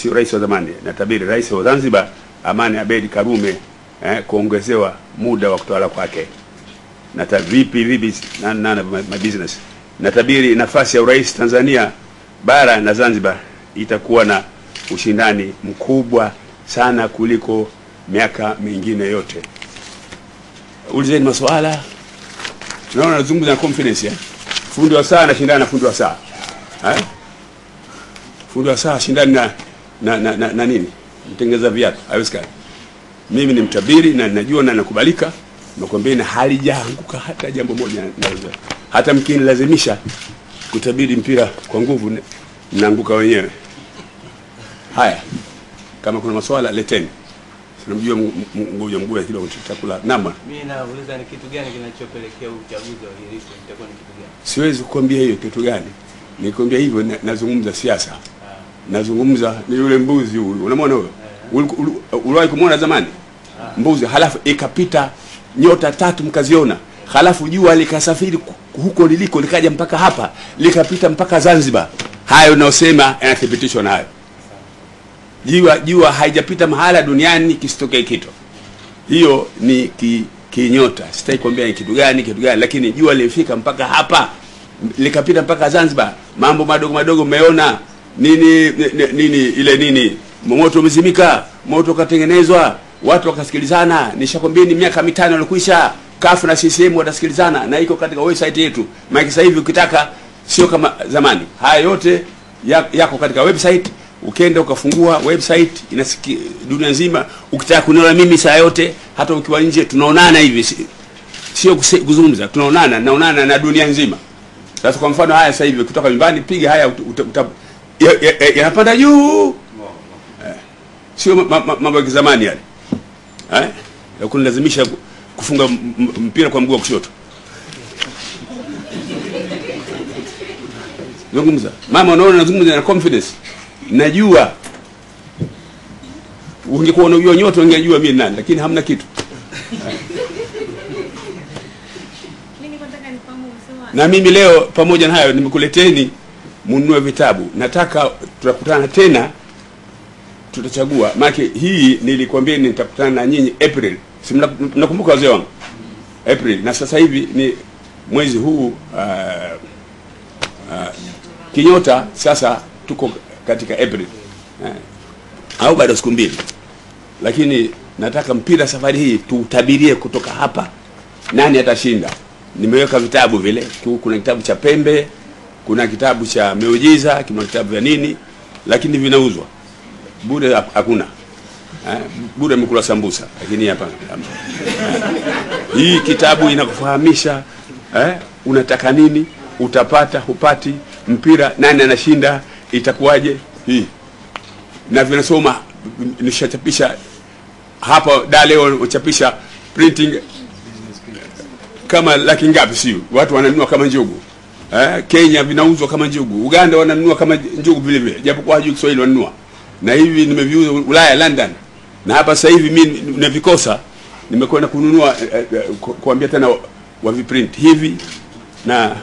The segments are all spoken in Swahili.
sio rais wa zamani, natabiri rais wa Zanzibar Amani Abeid Karume kuongezewa muda wa kutawala kwake. Vipi vipi na my business. Natabiri nafasi ya urais Tanzania bara na Zanzibar itakuwa na ushindani mkubwa sana kuliko miaka mingine yote. Ulizeni maswala. Tunaona nazungumza na confidence ya. Fundi wa saa anashindana na fundi wa saa. Eh? Fundi wa saa shindani na nini? Mtengeza viatu, haiwezekani. Mimi ni mtabiri na ninajua na nakubalika. Nakwambia na halijaanguka hata jambo moja naweza. Hata mkinilazimisha kutabiri mpira kwa nguvu mnaanguka wenyewe. Haya. Kama kuna maswala leteni. Tunamjua mgoja mgoja kidogo tutakula. Naam. Mimi nauliza ni kitu gani kinachopelekea uchaguzi wa ahirishwe, itakuwa ni kitu gani? Siwezi kukuambia hiyo kitu gani. Nikwambia hivyo nazungumza siasa. Nazungumza ni yule mbuzi huyu. Unamwona huyo? Uliwahi kumuona zamani? Mbuzi halafu ikapita nyota tatu mkaziona. Halafu jua likasafiri huko liliko likaja mpaka hapa, likapita mpaka Zanzibar. Hayo unayosema yanathibitishwa na hayo. Jua haijapita mahala duniani kisitokee kitu. Hiyo ni kinyota. Sitaki kuambia ni kitu gani, lakini jua lilifika mpaka hapa, likapita mpaka Zanzibar. Mambo madogo madogo mmeona nini nini ile nini, moto umezimika, moto ukatengenezwa, watu wakasikilizana. Nishakwambia ni miaka 5 ilikwisha. CUF na CCM watasikilizana na iko katika website yetu. Maana sasa hivi ukitaka sio kama zamani. Haya yote yako katika website. Ukienda ukafungua website inasiki dunia nzima. Ukitaka kuniona mimi saa yote, hata ukiwa nje tunaonana hivi, sio kuzungumza, tunaonana, naonana na dunia nzima. Sasa kwa mfano haya sasa hivi kutoka nyumbani piga haya yanapanda juu. Sio mambo ya zamani yale. Ya kunilazimisha kufunga mpira kwa mguu wa kushoto. Zungumza. Mama, unaona nazungumza na confidence. Najua ungekuwa unajua nyote ungejua mimi nani, lakini hamna kitu. Na mimi leo pamoja na hayo nimekuleteni mnunue vitabu. Nataka tutakutana tena, tutachagua. Maana hii nilikwambia nitakutana na nyinyi April. Si mnakumbuka wazee wangu? April. Na sasa hivi ni mwezi huu kinyota, sasa tuko katika April. Au bado siku mbili. Lakini nataka mpira safari hii tutabirie kutoka hapa nani atashinda. Nimeweka vitabu vile. Kuna kitabu cha pembe, kuna kitabu cha miujiza, kuna kitabu vya nini, lakini vinauzwa. Bure hakuna. Bure mkula sambusa, lakini hapa hii kitabu inakufahamisha unataka nini, utapata, hupati, mpira nani anashinda, itakuwaje hii. Na vinasoma, nishachapisha hapa da leo uchapisha printing kama laki ngapi, sio? Watu wananunua kama njugu. Kenya vinauzwa kama njugu, Uganda wananunua kama njugu vile vile, japokuwa hajui Kiswahili wananunua. Na hivi nimeviuza Ulaya, London. Na hapa sasa hivi mimi ninavikosa, nimekwenda kununua kuambia tena wa viprint hivi na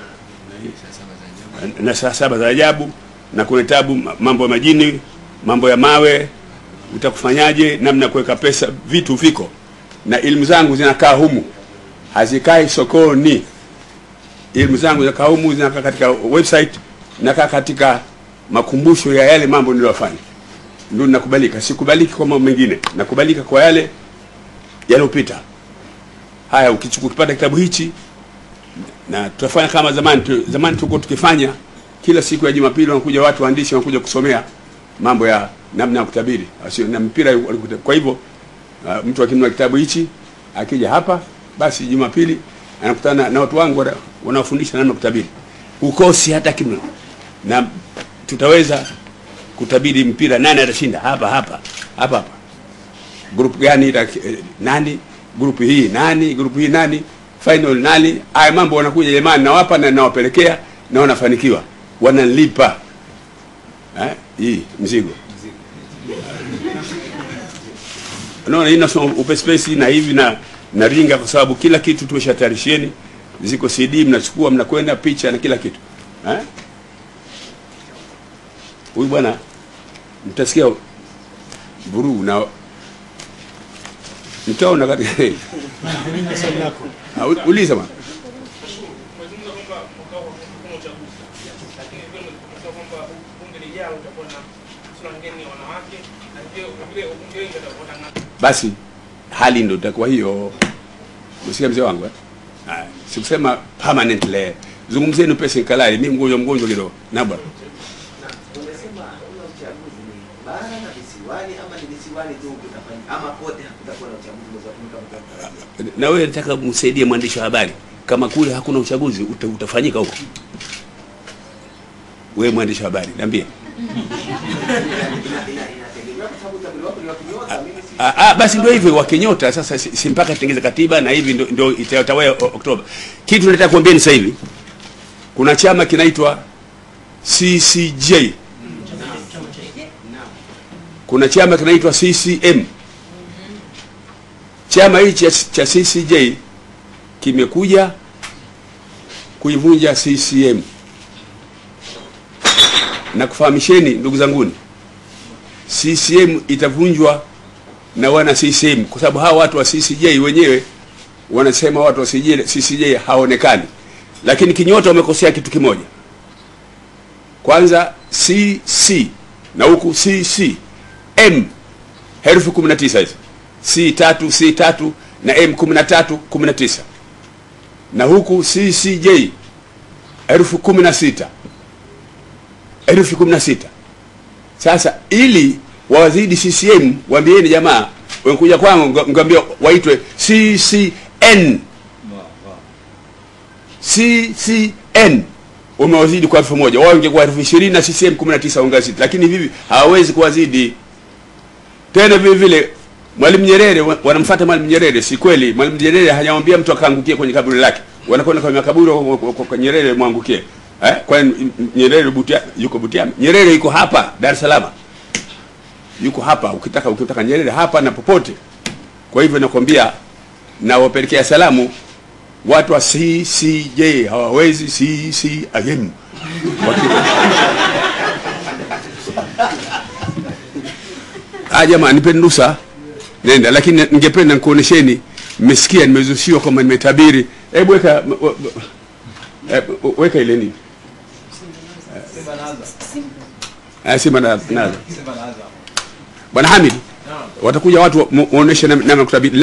saa 7 za ajabu, na kuna kitabu mambo ya majini, mambo ya mawe, utakufanyaje, namna kuweka pesa, vitu viko. Na elimu zangu zinakaa humu, hazikai sokoni. Elimu zangu zinakaa humu, zinakaa katika website, nakaa katika makumbusho ya yale mambo niliyofanya. Ndio nakubalika, sikubaliki kwa mambo mengine, nakubalika kwa yale yaliyopita. Haya, ukichukua ukipata kitabu hichi, na tutafanya kama zamani. Zamani tulikuwa tukifanya kila siku ya Jumapili wanakuja watu waandishi wanakuja kusomea mambo ya namna ya kutabiri na mpira. Kwa hivyo mtu akinunua kitabu hichi akija hapa, basi Jumapili anakutana na watu wangu wanaofundisha namna kutabiri. Ukosi hata kimna. Na tutaweza kutabiri mpira nani atashinda hapa hapa hapa hapa. Group gani nani, group hii nani, group hii nani, final nani. Haya mambo wanakuja jamani, nawapa na nawapelekea na wanafanikiwa. Wananilipa. Hii mzigo. Unaona hii nasoma open space na hivi na ringa, kwa sababu kila kitu tumeshatayarishieni. Ziko CD mnachukua, mnakwenda picha na kila kitu. Huyu bwana mtasikia Vurugu na mtaona katika uliza bwana. Basi hali ndio itakuwa hiyo. Msikia mzee wangu eh? Sikusema permanently. Zungumzeni pesa ikalali, mimi mgonjwa kidogo. Na bwana. Umesema hakuna uchaguzi ni bara na visiwani ama ni visiwani tu kutafanyika ama kote hakutakuwa na uchaguzi mwezi wa 10 kama mnatarajia? Na wewe nataka msaidie mwandishi wa habari. Kama kule hakuna uchaguzi utafanyika huko. Wewe mwandishi wa habari, niambie. Basi ndio hivyo wakinyota sasa, si mpaka tutengeze katiba na hivi ndio itatawala Oktoba. Kitu nataka kuambieni sasa hivi, kuna chama kinaitwa CCJ. Kuna chama kinaitwa CCM. Chama hichi cha CCJ kimekuja kuivunja CCM. Na kufahamisheni ndugu zanguni, CCM itavunjwa na wana CCM, kwa sababu hawa watu wa CCJ wenyewe wanasema watu wa CCJ haonekani. Lakini kinyota wamekosea kitu kimoja. Kwanza CC na huku CC M herufi 19 hizo. C3 C3 na M 13 19. Na huku CCJ herufi 16. Herufi 16. Sasa ili wazidi CCM, waambieni jamaa wanakuja kwangu ngambia waitwe CCN. CCN umewazidi kwa 1000. Wao ingekuwa 20,000 na CCM 19 ongezidi. Lakini hivi hawawezi kuwazidi. Tena vile vile Mwalimu Nyerere, wanamfuata Mwalimu Nyerere, si kweli. Mwalimu Nyerere hajamwambia mtu akaangukie kwenye kaburi lake. Wanakwenda kwenye makaburi kwa Nyerere muangukie. Kwa Nyerere Butia, yuko Butia. Nyerere yuko hapa Dar es Salaam. Yuko hapa, ukitaka Nyerere hapa na popote. Kwa hivyo nakwambia na wapelekea salamu watu wa CCJ hawawezi CCM. Jamaa nipeni ruhusa nenda, lakini ningependa nikuonesheni, mmesikia nimezushiwa kama nimetabiri. Hebu weka ile nini? Simba na Azam. Bwana Hamid, watakuja watu muoneshe namna kutabiri.